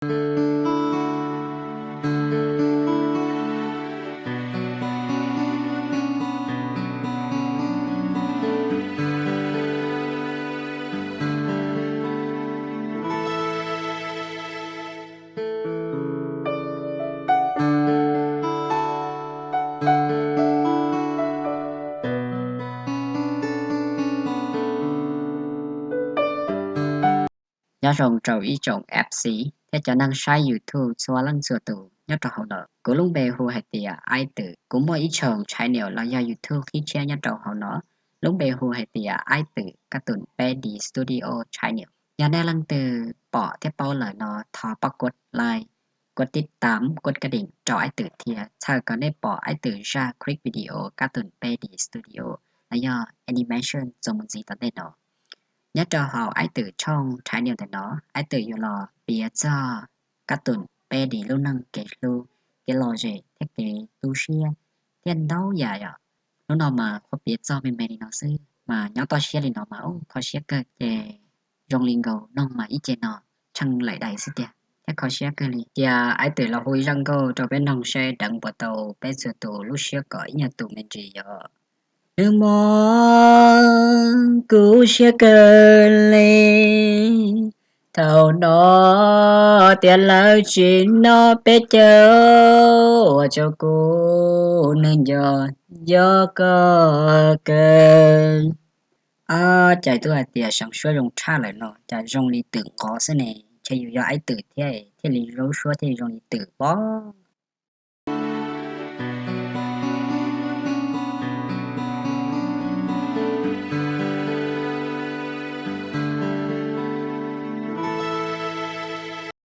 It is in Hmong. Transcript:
Nyob zoo rau ib tsoom F C thiab cov neeg saib YouTube txhua leej txhua tus nyob rau hauv no. Kuv lub npe hu hais tias Aib Twm. Kuv muaj ib tshooj channel los yog YouTube qhib tshiab nyob rau hauv no, lub npe hu hais tias Aib Twm Kab Tum Peb D Studio Channel. Yog nej leej twg pom thiab paub lawm no thov pab kuv like, kuv tib tam, kuv ka dim rau Aib Twm thiab txhawm kom nej pom Aib Twm zaj clip video Kab Tum Peb D Studio los yog animation txuas mus ntxiv tom ntej no. Nyob rau hauv Aib Twm tshooj channel ntawm no, Aib Twm yuav los piav txog Kab Tum Peb D lub neej kev hlub, kev lom zem thiab kev tu siab thiab ntau yam yom. Hnub no mas qhuav piav txog me me li no xwb mas nyob toj siab li no mas ub kho siab kawg ces zoo li nkaus noog mas ib ce no tsheej laim dais xwb tiag thiab kho siab kawg li. Cia Aib Twm los hu ib zaj nkauj rau peb noog seb deev puas tau peb txhua tus lub siab kom ib nyuag tus me ntsis yom. Nag hmo kuv siab kawg li, thaum no tias lawv tsis noj peb caug, ua rau kuv nws nco nco koj kawg. Ab, cas twb hais tias seev suab zoo tshaj lawm no cas zoo li twm nqov xwb ne, ntshe yus yog Aib Twm thiab thiaj li zoo suab thiaj li zoo li twm pob.